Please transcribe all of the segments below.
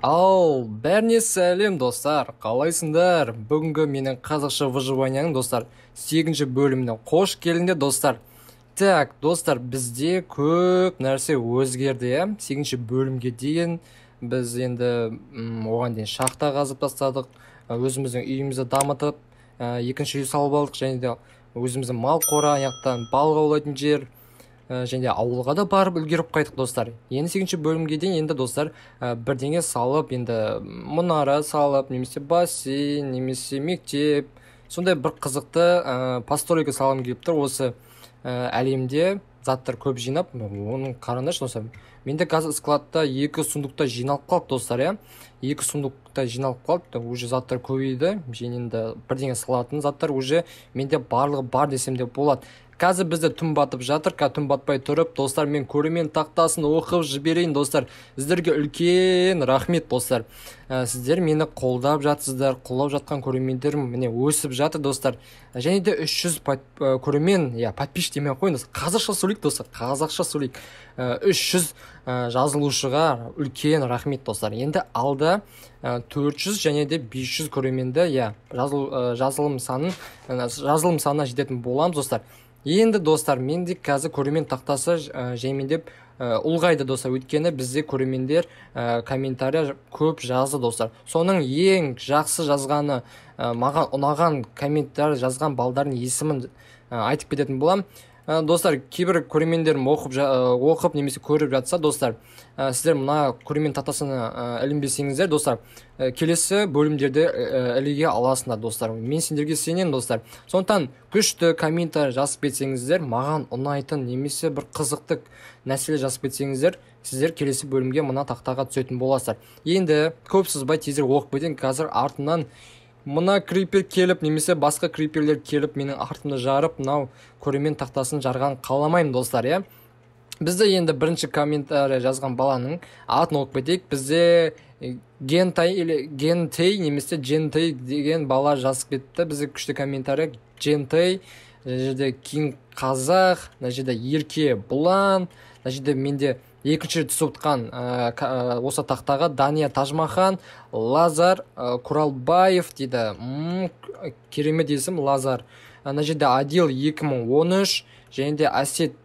Ал, бәріне сәлем, достар, қалайсыңдар? Бүгінгі менің қазақша выживанияның, достар, 8 бөліміне қош келдіңдер, достар. Так, достар, бізде көп нәрсе өзгерді, иә? 8 бөлімге дейін біз енді оған дейін шахта қазып тастадық, өзіміздің үйімізді дамытып, екінші үй салып алдық, және де өзіміздің мал қора, аяқтан балық аулайтын жер, және де ауылға да барып үлгеріп қайттық, достар. Енді 8 бөлімге дейін енді, достар, бірдеңе салып, енді мұнара салып, немесе бассейн, немесе мектеп, сондай бір қызықты постройка салғым келіп тұр. Осы әлемде заттар көп жинап, оның қараңдаршы, достар. Менде қазір складта 2 сундукта жиналып қалды, достар, иә? 2 сундукта жиналып қалды, уже заттар көбейді, және енді бірдеңе салатын заттар уже менде барлығы бар десем де болады. Қазір бізде түн батып жатыр, қазір түн батпай тұрып, достар, мен көрермен тақтасын оқып жіберейін, достар. Сіздерге үлкен рахмет, достар. Сіздер мені қолдап жатсыздар, қолдап жатқан көрермендерім міне өсіп жатыр, достар. Және де 300 көрермен, иә, подписчик демей ақ қояйын, достар. Қазақша сөйлейік, достар, қазақша сөйлейік. 300 жазылушыға үлкен рахмет, достар. Енді алда 400 және де 500 көрерменді, иә, жазылым санына жететін боламыз, достар. Енді, достар, менде қазір көрермен тақтасы жаймендеп ұлғайды, достар. Өйткені бізде көрермендер комментария көп жазды, достар. Соның ең жақсы жазғаны, маған ұнаған комментарий жазған балдардың есімін айтып кететін боламын. Достар, кейбір көрермендерім оқып немесе көріп жатса, достар, сіздер мына көрермен тақтасына ілінбесеңіздер, достар, келесі бөлімдерде іліге аласыңдар, достар. Мен сендерге сенемін, достар. Сондықтан күшті комментарий жазып кетсеңіздер, маған ұнайтын немесе бір қызықты нәрселер жазып кетсеңіздер, сіздер келесі бөлімге мына тақтаға түсетін боласыздар. Енді көп созбай тезірек оқып кетейін. Қазір артынан мына крипер келіп, немесе басқа криперлер келіп, менің артымды жарып, мынау көрермен тақтасын жарған қаламаймын, достар, иә. Бізде енді бірінші комментарий жазған баланың атын оқып кетейік. Бізде Гентай или Гентей немесе Джентей деген бала жазып кетті. Бізде күшті комментарий Джентей, мына жерде Кинг Қазақ, мына жерде Ерке Бұлан, мына жерде менде екінші рет түсіп отқан осы тақтаға Дания Тажмахан, Лазар Куралбаев дейді. Керемет есім Лазар. Мына жерде Адил 2013, және де Әсет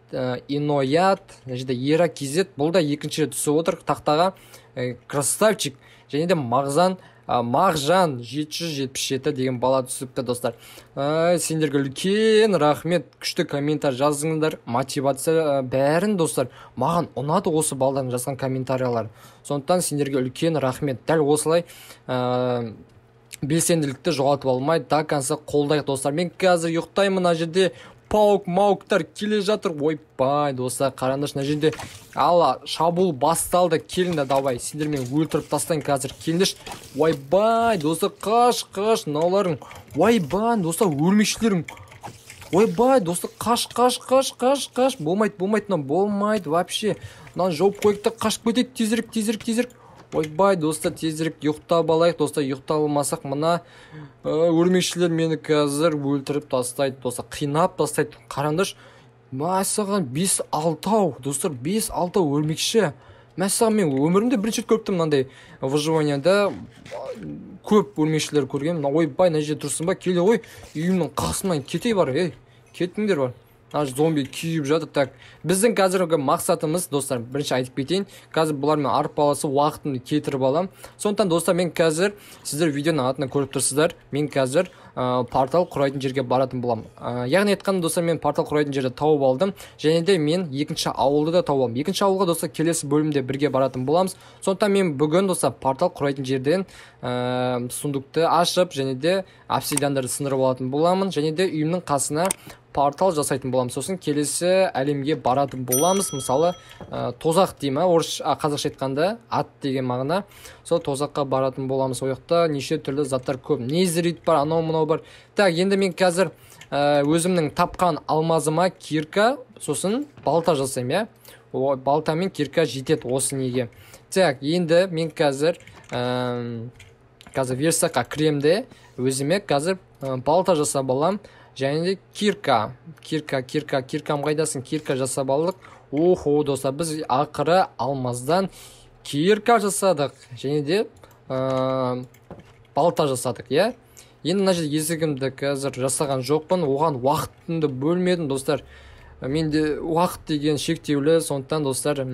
Иноят, мына жерде Ера Кизет, бұл да екінші рет түсіп отыр тақтаға. Красавчик. Және де Мағжан 777 деген бала түсіпті, достар. Сендерге үлкен рахмет, күшті комментарий жаздыңыздар, мотивация бәрін, достар. Маған ұнады осы балдардың жазған комментариялары. Сондықтан сендерге үлкен рахмет. Дәл осылай белсенділікті жоғалтып алмай, до конца қолдайық, достар. Мен қазір ұйықтаймын, мына жерде паук-мауктар келе жатыр. Ойбай, достар, қараңдаршы, мына жерде ала шабуыл басталды. Келіңдер, давай, сендер мені өлтіріп тастайын қазір. Келіңдерші. Ойбай, достар, қаш, қаш, мыналарың. Ойбай, достар, өлмекшілерің. Ойбай, достар, қаш, қаш, қаш, қаш, қаш. Болмайды, болмайды, мынау болмайды вообще. Мынаны жауып қояйық та қашып кетейік, тезірек, тезірек, тезірек. Ойбай, достар, тезірек ұйықтап алайық, достар. Ұйықтап алмасақ, мына өрмекшілер мені қазір өлтіріп тастайды, достар, қинап тастайды. Қараңдаршы, мәссаған, бес-алтау, достар, бес-алтау өрмекші. Мәссаған, мен өмірімде бірінші рет көріп тұрмын мынандай выживанияда көп өрмекшілер көргенмін. Мына, ойбай, мына жерде тұрсың ба? Келе ғой, үйімнің қасынан кете бар, ей, кетіңдер бар. Аж зомби күйіп жатыр. Так, біздің қазіргі мақсатымыз, достар, бірінші айтып кетейін, қазір бұлармен арпалысып уақытымды кетіріп аламын. Сондықтан, достар, мен қазір, сіздер видеоның атынан көріп тұрсыздар, мен қазір портал құрайтын жерге баратын боламын. Яғни айтқаным, достар, мен портал құрайтын жерді тауып алдым, және де мен екінші ауылды да тауып алдым. Екінші ауылға, достар, келесі бөлімде бірге баратын боламыз. Сондықтан мен бүгін, достар, портал құрайтын жерден сундукты ашып, және де обсидиандарды сындырып алатын боламын, және де үйімнің қасына портал жасайтын боламын. Сосын келесі әлемге баратын боламыз. Мысалы, тозақ дей ма, қазақша айтқанда ат деген мағына. Сол тозаққа баратын боламыз. Ол жақта неше түрлі заттар көп. Незерит бар, анау мынау бар. Так, енді мен қазір өзімнің тапқан алмазыма кирка, сосын балта жасаймын, иә? О, балта мен кирка жетеді осы неге. Так, енді мен қазір верстакқа кірем де, өзіме қазір балта жасап аламын. Және де кирка, кирка, кирка, киркам қайдасың? Кирка жасап алдық. Охо, достар, біз ақыры алмаздан Кирка жасадық, және де балта жасадық, иә. Енді мына жерде есігімді қазір жасаған жоқпын, оған уақытымды бөлмедім, достар. Менде уақыт деген шектеулі, сондықтан, достар,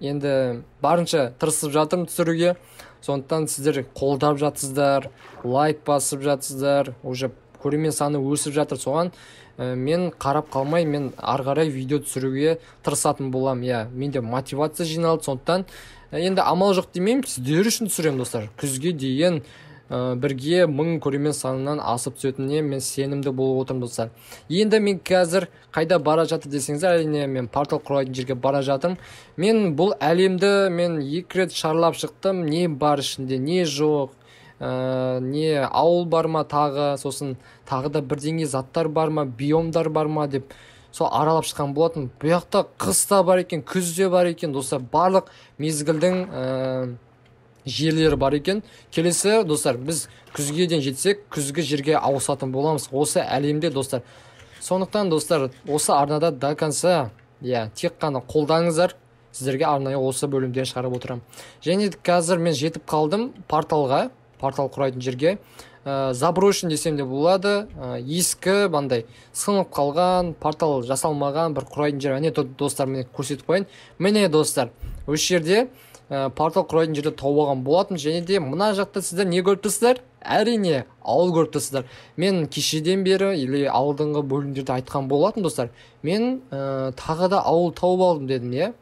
енді барынша тырысып жатырмын түсіруге. Сондықтан сіздер қолдап жатсыздар, лайк басып жатсыздар, уже көрермен саны өсіп жатыр. Соған мен қарап қалмай, мен ары қарай видео түсіруге тырысатын боламын, иә. Менде мотивация жиналды, сондықтан енді амал жоқ демеймін, сіздер үшін түсіремін, достар. Күзге дейін бірге 1000 көрермен санынан асып түсетініне мен сенімді болып отырмын, достар. Енді мен қазір қайда бара жатыр десеңіздер, әрине мен портал құрайтын жерге бара жатырмын. Мен бұл әлемді мен 2 рет шарлап шықтым, не бар ішінде, не жоқ, не ауыл бар ма тағы, сосын тағы да бірдеңе заттар бар ма, биомдар бар ма деп сол аралап шыққан болатын. Бұл жақта қыс та бар екен, күз де бар екен, достар, барлық мезгілдің жерлері бар екен. Келесі, достар, біз күзге дейін жетсек, күзгі жерге ауысатын боламыз осы әлемде, достар. Сондықтан, достар, осы арнада до конца, иә, тек қана қолдаңыздар, сіздерге арнайы осы бөлімден шығарып отырамын. Және қазір мен жетіп қалдым порталға, портал құрайтын жерге. Заброшен десем де болады, ескі, бандай сынып қалған, портал жасалмаған бір құрайтын жер. Әне, достар, міне көрсетіп қояйын. Міне, достар, осы жерде портал құрайтын жерде тауып алған болатын. Және де мына жақта сіздер не көріп тұрсыздар? Әрине, ауыл көріп тұрсыздар. Мен кешеден бері или алдыңғы бөлімдерде айтқан болатын, достар. Мен тағы да ауыл тауып алдым дедім, иә.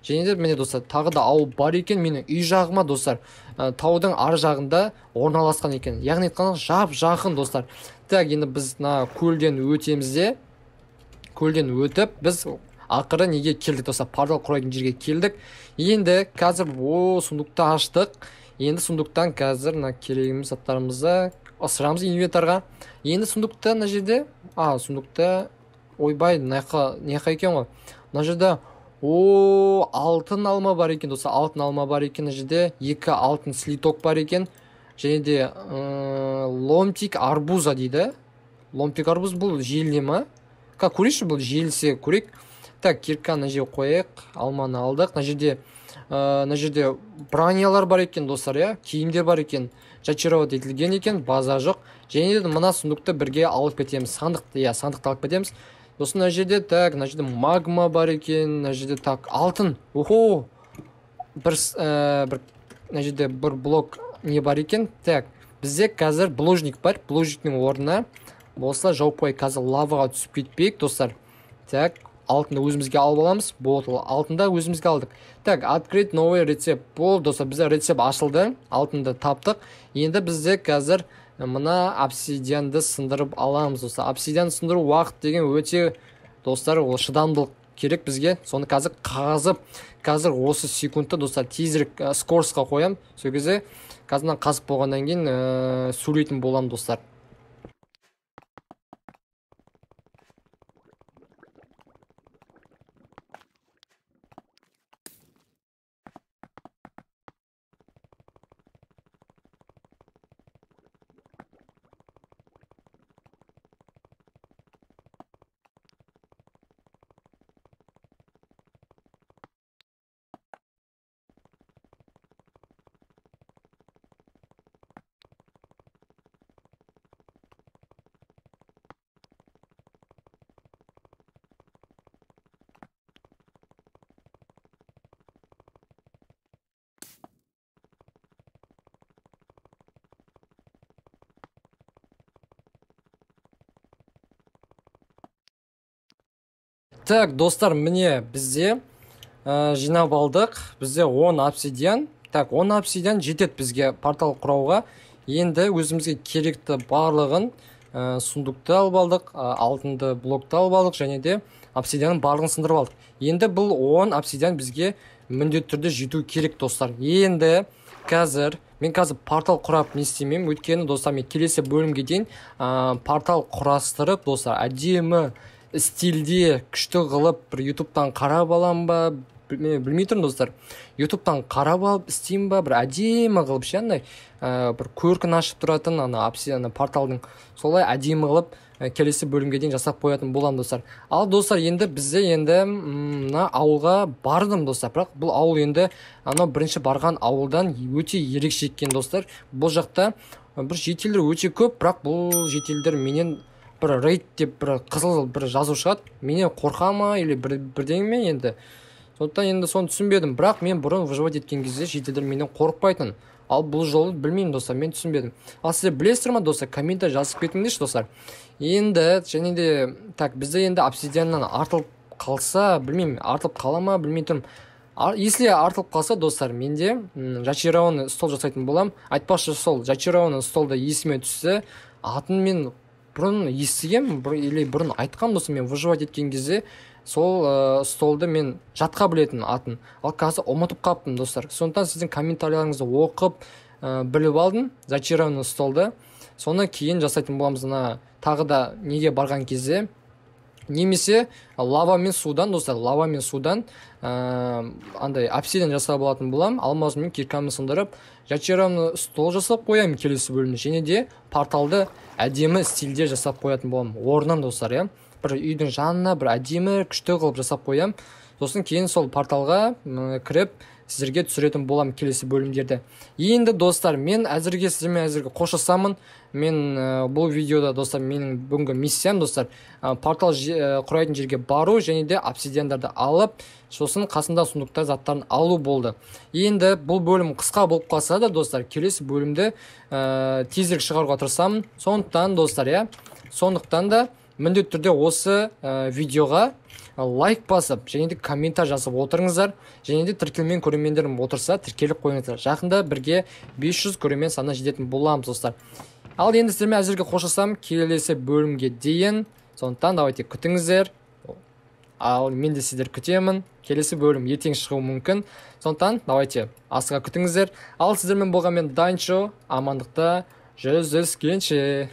Және де міне, достар, тағы да ауыл бар екен. Менің үй жағыма, достар, таудың ар жағында орналасқан екен. Яғни айтқанда жап жақын, достар. Так, енді біз мына көлден өтеміз де, көлден өтіп біз ақыры неге келдік, достар? Портал құрайтын жерге келдік. Енді қазір о сундукты аштық. Енді сундуктан қазір мына керегіміз заттарымызды ысырамыз инвентарға. Енді сундукта мына жерде, сундукта, ойбай, мына жаққа екен ғой. Мына жерде о, алтын алма бар екен, достар, алтын алма бар екен. Мына жерде 2 алтын слиток бар екен. Және де ломтик арбуза дейді. Ломтик арбуз бұл желі ма? Ка көрейікші, бұл желсе көрейік. Так, кирканы мына жерге қояйық, алманы алдық. Мына жерде бронялар бар екен, достар, иә, киімдер бар екен. Зачаровать етілген екен, база жоқ. Және де мына сундукты бірге алып кетеміз. Сандықты, иә, сандықты алып кетеміз. Сосын мына жерде, так, мына жерде магма бар екен, мына жерде, так, алтын. Охо! Бір, мына жерде бір блок не бар екен. Так, бізде қазір булыжник бар. Булыжниктің орнына болса жауып қой, қазір лаваға түсіп кетпейік, достар. Так, алтынды өзімізге алып аламыз. Болды, алтынды өзімізге алдық. Так, открыть новый рецепт. Болды, достар, бізде рецепт ашылды. Алтынды таптық. Енді бізде қазір мына обсидианды сындырып аламыз, достар. Обсидианды сындыру уақыт деген өте, достар, ол шыдамдылық керек бізге. Соны қазір қазып, қазір осы секундта, достар, тезірек скоростьқа қоямын. Сол кезде қазір мына қазып болғаннан кейін сөйлейтін боламын, достар. Так, достар, міне бізде жинап алдық. Бізде 10 обсидиан. Так, 10 обсидиан жетеді бізге портал құрауға. Енді өзімізге керекті барлығын сундукты алып алдық, алтынды блокты алып алдық, және де обсидианның барлығын сындырып алдық. Енді бұл 10 обсидиан бізге міндетті түрде жету керек, достар. Енді қазір мен қазір портал құрап не істемеймін, өйткені, достар, мен келесі бөлімге дейін портал құрастырып, достар, әдемі стилде күшті қылып бір ютубтан қарап алам ба, мен білмей тұрмын, достар. Ютубтан қарап алып істеймін ба, бір әдемі қылып ше, андай бір көркін ашып тұратын ана обсидиан порталдың солай әдемі қылып Келесі бөлімге дейін жасап қоятын боламын, достар. Ал, достар, енді бізде енді мына ауылға бардым, достар. Бірақ бұл ауыл енді анау бірінші барған ауылдан өте ерекше екен, достар. Бұл жақта бір жительдер өте көп, бірақ бұл жительдер менен бір рейд деп бір қызыл бір жазу шығады, менен қорқа ма или бір бірдеңе ме енді. Сондықтан енді соны түсінбедім. Бірақ мен бұрын выживать еткен кезде жительдер менен қорықпайтын. Ал бұл жолы білмеймін, достар, мен түсінбедім. Ал сіздер білесіздер ма, достар? Комментарий жазып кетіңдерші, достар. Енді және де, так, бізде енді обсидианнан артылып қалса, білмеймін, артылып қала ма, білмей тұрмын. Если артылып қалса, достар, менде зачарованный стол жасайтын боламын. Айтпақшы, сол зачарованный столда есіме түсті, атын мен бұрын естігемін или бұрын айтқанмын, достар. Мен выживать еткен кезде сол столды мен жатқа білетін атын, ал қазір ұмытып қалыппын, достар. Сондықтан сіздің комментарийлеріңізді оқып, біліп алдым зачарованный столды. Соны кейін жасайтын боламыз мына тағы да неге барған кезде. Немесе лава мен судан, достар, лава мен судан андай обсидиан жасап алатын боламын. Алмаз мен киркамды сындырып, зачарованный стол жасап қоямын келесі бөлімде. Және де порталды әдемі стильде жасап қоятын боламын орнын, достар, иә, бір үйдің жанына бір әдемі, күшті қылып жасап қоямын. Сосын кейін сол порталға кіріп, сіздерге түсіретін боламын келесі бөлімдерді. Енді, достар, мен әзірге сіздермен әзірге қоштасамын. Мен бұл видеода, достар, менің бүгінгі миссиям, достар, портал құрайтын жерге бару және де обсидиандарды алып, сосын қасында сундукта заттарын алу болды. Енді бұл бөлім қысқа болып қалса да, достар, келесі бөлімді тезірек шығаруға тырысамын. Сондықтан, достар, иә, сондықтан да міндетті түрде осы видеоға лайк басып және де комментарий жазып отырыңыздар. Және де тіркелмеген көрермендерім отырса, тіркеліп қойыңыздар. Жақында бірге 500 көрермен санына жететін боламыз, достар. Ал енді сіздермен әзірге қоштасамын, келесі бөлімге дейін. Сондықтан давайте, күтіңіздер. Ал мен де сіздер күтемін. Келесі бөлім ертең шығуы мүмкін, сондықтан давайте, асыға күтіңіздер. Ал сіздермен болған мен, Данчо. Амандықта жүздескенше!